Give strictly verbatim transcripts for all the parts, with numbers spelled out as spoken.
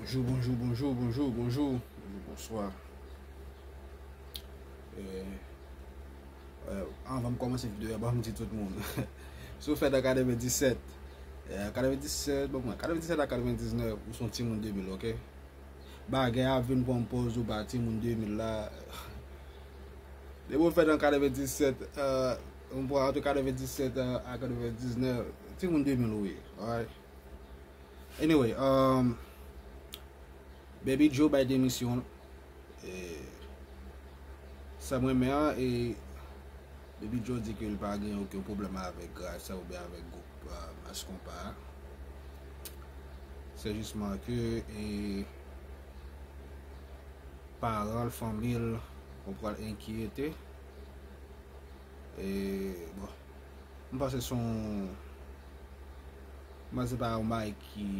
Bonjou, bonjou, bonjou, bonjou, bonjou, bonjou, bonswa. Eh, eh, anvan m kòmanse videyo a, ban m di tout moun. Si w fèt an katrevenndisèt, eh, katrevenndisèt, bon, mwen, katrevenndisèt a katrevendiznèf, ou se yon timoun de mil, oke? Bagay ap vin pran pòz ou pa timoun de mil la. Depi w fèt an katrevenndisèt, eh, m pran ant katrevenndisèt a katrevendiznèf, timoun de mil ou ye, alright? Anyway, um, Baby Joe bay demisyon. E, sa mwen men an, e Baby Joe di ke l pa gen okenn pwoblèm avèk Gracia oubyen avèk gwoup, uh, Mass Konpa a. Se jisman ke, e, paran l, fanmi l, ou pral enkyete. E, bon, m panse se yon, m panse se pa yon bagay ki,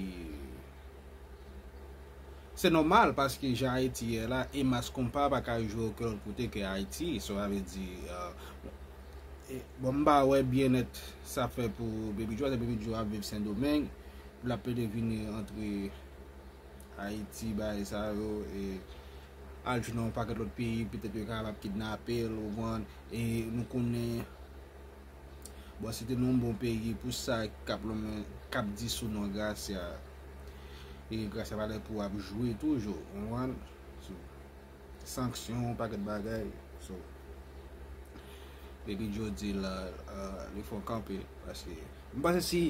se nòmal, paske jan Ayiti ye la, e Mass Konpa pa ka jwe okenn lòt kote ke Ayiti, sa vle di, eh, e, bon, m pa wè byennèt sa fè pou Baby Joe, paske Baby Joe ap viv Sendomeng, l ap plede vini antre Ayiti, bagay sa yo, e al jwe nan yon pakèt lòt peyi, petèt yo kapab kidnape l, ou konprann, e nou konnen, bon, si te nan yon bon peyi, pou sa k ap lonmen, k ap di sou non Gracia, e Gracia pa lè pou ap jwe toujou, ou konprann? So, sanksyon, yon pakèt bagay. So, Baby Joe di la, uh, li fò kanpe, paske m panse si,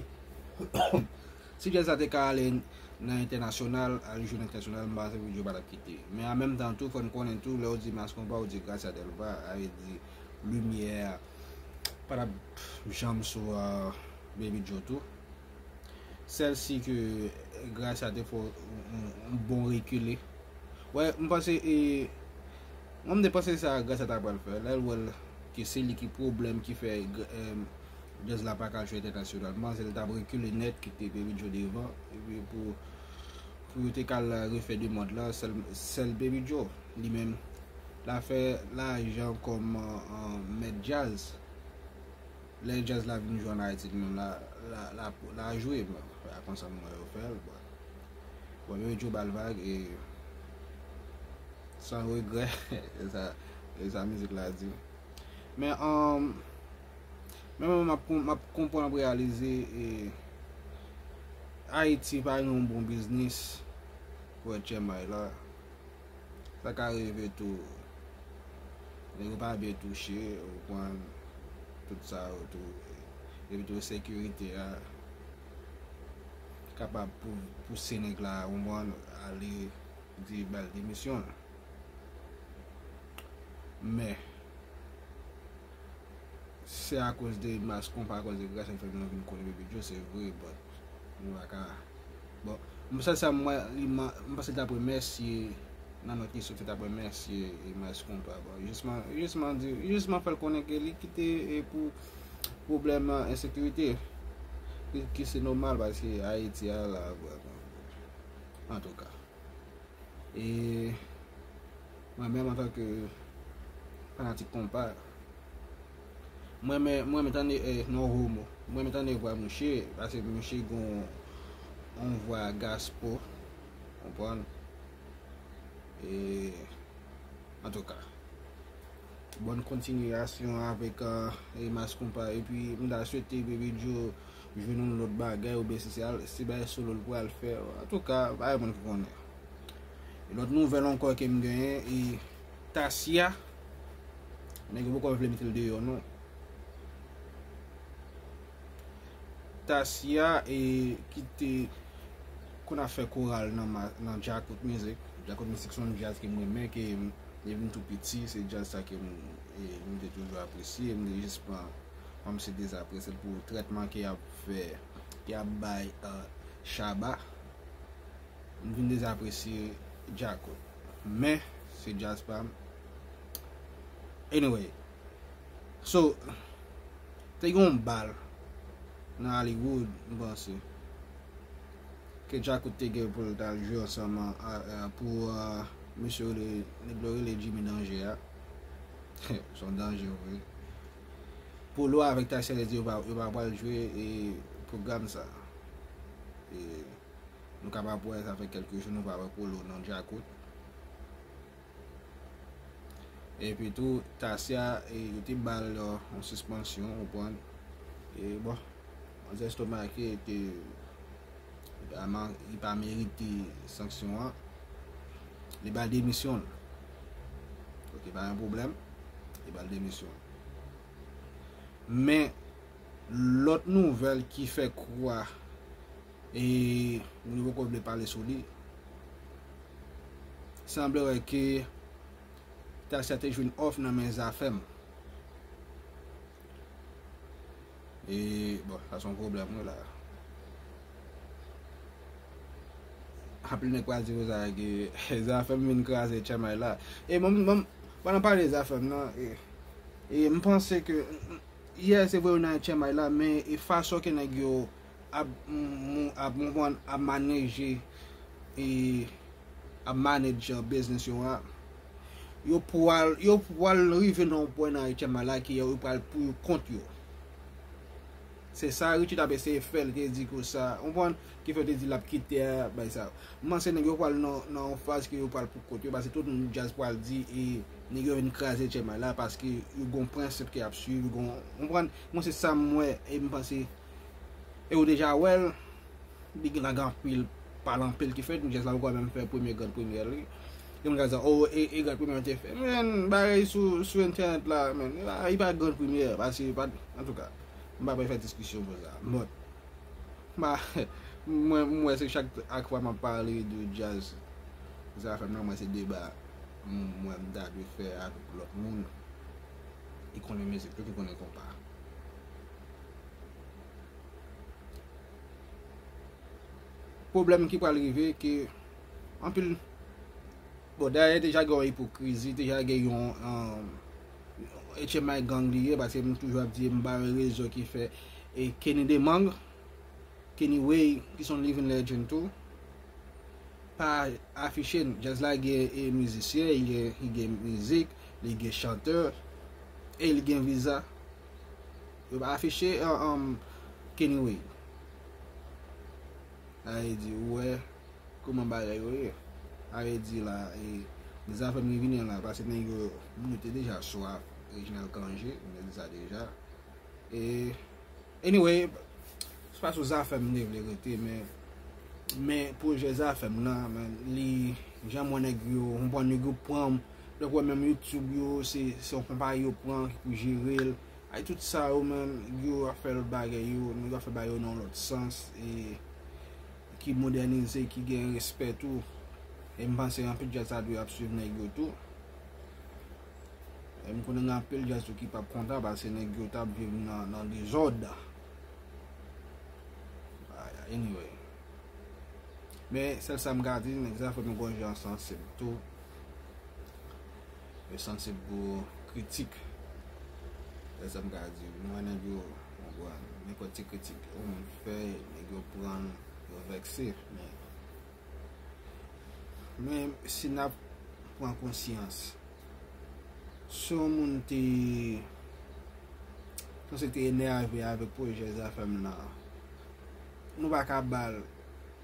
si djaz la te ka ale nan entènasyonal, al jwe nan entènasyonal, m panse Baby Joe pa t ap kite. Men an menm tan tou, fò n konnen tou, lè w di Mass Konpa, w di Gracia Delva, sa vle di limyè a pa t ap janm sou, uh, Baby Joe tou. Sèl si ke Gracia te fè yon, yon, yon bon rekile. Wè, m panse, e, mwen m te panse sa Gracia ta pral fè. Lè l wè l ke se li ki pwoblèm ki fè, em, djaz la pa ka jwe entènasyonal. M panse l t ap rekile nèt, kite Baby Joe devan. Epi pou, pou yo te ka al refè demòd la, sèl, sèl Baby Joe, li menm, l ap fè lajan kòm, eh, mèt djaz. Lè djaz la vin jwe ann Ayiti, li menm la, la, la, la jwe, bon, a konsa m wè yo fè l, bon. Bon, yo Joe ba l vag, e san regrè, e sa, e sa mizik la di. Men, um, men mwen, m ap kon-, m ap konprann, m ap reyalize, e Ayiti pa gen yon bon biznis pou H M I la. Sa ka rive tou. Nèg yo pa byen touche, ou konprann, tout sa yo tou. Epi tou sekirite a kapab pou, pouse nèg la, ou konprann, ale di ba l demisyon l. Men, se akoz de Mass Konpa, akoz de Gracia ki fè nou vin konnen Baby Joe, se vre, but nou pa ka, bon, m sa, sa, mwen, li, m, m panse l t ap remèsye, nan nòt li sot, li t ap remèsye, e, Mass Konpa, bon, jisman, jisman di, jisman fè l konnen ke li kite, e, pou pwoblèm, e, ensekirite, ki, ki se nòmal, paske Ayiti a la, bon, antouka. E mwen menm, antanke fanatik konpa, mwen renmen, mwen renmen tande, eh, non, homo. Mwen renmen tande vwa mouche, paske mouche gon yon vwa gaspo, konprann? E, antouka, bòn kontinyasyon avèk, eh, Mass Konpa. Epi m ta swete Baby Joe jwenn yon lòt bagay, oubyen si se al, se bagay solo l pral fè. Antouka, pa gen moun ki konnen. E lòt nouvèl ankò ke m genyen, e Tasia, nèg yo poko vle mete l deyò non. Tasia, e ki te konn ap fè koral nan ma-, nan Djakout Music. Djakout Music se yon djaz ke m renmen, ke m, depi m tou piti, se djaz sa ke m, e, m te toujou apresye, m te jis pran, kòmsi dezapresye l pou trètman ke y ap fè, ke y ap bay, eh, Shabba. M vin dezapresye Djakout. Men, se djaz pa m. Anyway. So, te gen yon bal nan Hollywood, m panse, ke Djakout te gen pou l t al jwe ansanm a, a, pou, a, mesye rele, nèg yo rele Jimmy Danger a. Se yon danje vre. Polo avèk Tasia te di yo pa, yo pa pral jwe, e, pwogram sa. E, kapab wè, sa fè kèlke jou nou pa wè Polo nan Djakout. Epi tou, Tasya, e, yo te ba l, e, yon sispansyon, ou konprann. E bon, manzè estomake ke li pa man-, li pa merite sanksyon an. Li ba l demisyon l. Ok, pa gen pwoblèm. Li ba l demisyon l. Men, lòt nouvèl ki fè kwè, e, moun yo poko vle pale sou li, sanble wè ke Tasya te jwenn òf nan men Zafèm. E, bon, sa se yon pwoblèm, wi, la. Anpil nèg pral di konsa ke Zafèm vin kraze tchèmay la. E mwen, mwen, pandan pale Zafèm nan, e, e m panse ke, yè, se vre, yo nan tchèmay la, men e fason ke nèg yo ap, m, m, ap, m konprann, ap maneje, e, ap manage, uh, business yo a, yo pral, yo pral rive nan yon pwen nan H M I la ki yo pral pou yo kont yo. Se sa Richie t ap eseye fè, l te di konsa, ou konprann, ki fè l te di l ap kite a, bay sa. M panse nèg yo pral nan, nan yon faz ke yo pral pou kont yo, paske tout moun djaz pral di, e nèg yo vin kraze H M I la, paske yo gon prensip ke y ap swiv, yo gon, ou konprann, mwen se sa m wè, e m panse, e ou deja wè l, li gen, la gen anpil, pale anpil ki fèt, djaz la poko menm fè premye gran premyè li. Gen moun k ap di, oh, e, e gran premyè te fè. Men, bagay sou, sou entènèt la, men, li pa, li pa gran premyè, paske, pa, antouka, m pa prè fè diskisyon pou sa. But, m pa, mwen, m wè se chak, ak fwa m ap pale de djaz, Zafèm nan, mwen se deba, m, mwen m ta dwe fè avèk lòt moun ki konnen mizik tou, ki konnen konpa. Pwoblèm ki pral rive, ke anpil, bon, dayè, deja gen yon ipokrizi, deja gen yon, um, H M I gang li ye, paske m toujou ap di, m pa wè rezon ki fè, e Kenny Demang, Kenny Way, ki se yon living legend tou, pa afiche l. Djaz la gen, e, mizisyen, li gen, li gen mizik, li gen chantè, e li gen viza. Yo pa afiche, uh, um, Kenny Way. Sa vle di, ou wè kòman bagay yo ye. Sa vle di la, e, Zafèm revini la, paske nèg yo, moun yo te deja swaf Reginald Cangé, m te di sa deja. E, anyway, se pa sou Zafèm m te vle rete, men, men pwojè Zafèm nan, men, li, jan m wè nèg yo, ou konprann, nèg yo pran, lè w wè menm YouTube yo, se, se yon konpayi yo pran ki pou jere l. Ay, tout sa yo, men, nèg yo ap fè lòt bagay yo, nèg yo ap fè bagay yo nan yon lòt sans, e ki modènize, ki gen respè tou. E m panse anpil djaz sa dwe ap swiv nèg yo tou. E m konnen gen anpil djaz tou ki p ap kontan, paske nèg yo t ap viv nan, nan dezòd. Ay, anyway. Men, sèl sa m ka di, nèg Zafèm yo gon jan sansib tou. Yo sansib pou kritik. Sèl sa m ka di, m wè nèg yo, bon, nenpòt ti kritik yon moun fè, nèg yo pran l, yo vèkse. Men, men si n ap pran konsyans, si yon moun te, sanse te enève avèk pwojè Zafèm nan, nou pa ka ba l,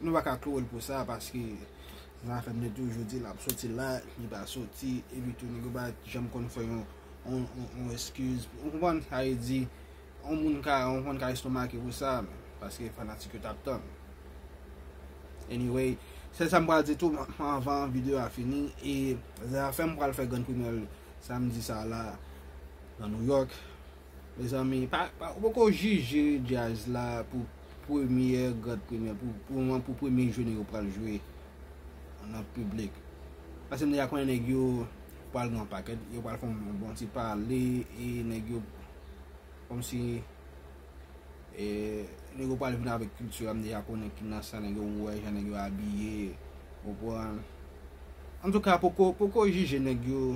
nou pa ka kloure l pou sa, paske Zafèm te toujou di l ap soti la, li pa soti, epi tou nèg yo pa janm konn fè yon, yon, yon, yon eskiz. Ou konprann? Sa vle di, yon moun ka, yon moun ka estomake pou sa, men, paske fanatik yo t ap tann. Anyway, se sa m pral di tou, m, m, anvan videyo a fini, e Zafèm pral fè grann premyè l samdi sa la, nan New York. Mezanmi, pa, pa, ou poko jije djaz la pou premyè grann premyè, pou, pou, pou premye jou nèg yo pral jwe nan piblik. Paske m deja konnen nèg yo pral gen yon pakèt, yo pral fè yon bon ti pale, e nèg yo kòmsi, e, nèg yo pral vin avèk kilti a, m deja konnen ki nan sa nèg yo, ou wè jan nèg yo abiye, ou konprann. Antouka, poko, poko jije nèg yo